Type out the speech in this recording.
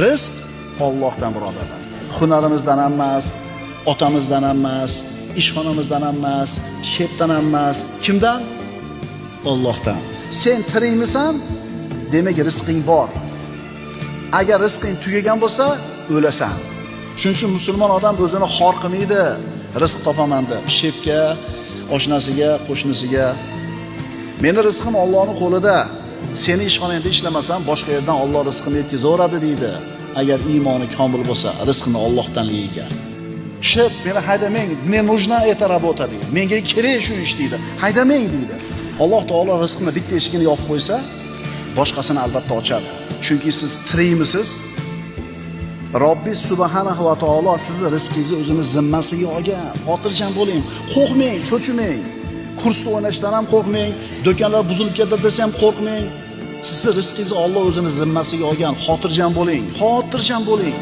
Rizq Allohdan, birodarlar. Hunarimizdan ham emas, otamizdan ham emas, ishxonamizdan ham emas, shepdan ham emas. Kimdan? Allohdan. Sen tirikmisan? Demak, rizqing bor. Agar rizqing tugagan bo'lsa, o'lasan. Shuning uchun musulmon odam o'zini xor qilmaydi. Rizq topaman deb shepga, oshnasiga, qo'shnisiga. Meni rizqim Allohning qo'lida. Seni ishxonangda ishlamasam, boshqa yerdan Alloh rizqini yetkazaveradi deydi. Agar iymoni komil bo'lsa, rizqini Allohdanligiga. Shep, meni haydamang, мне нужна эта работа deydi. Menga kerak shu ish deydi. Haydamang deydi. Alloh taolo rizqini bitta eshigini yopib qo'ysa, boshqasini albatta ochadi. Chunki siz tirikmisiz? Robbi subhanahu va taolo sizni rizqingizni o'zini zimmasiga olgan. Xotirjam bo'ling, qo'rqmang, cho'chimang. Kursda o'ynashdan ham qo'rqmang, do'konlar buzilib ketdi desa ham qo'rqmang. Sizni rizqingizni Alloh o'zini zimmasiga olgan. Xotirjam bo'ling, xotirjam bo'ling.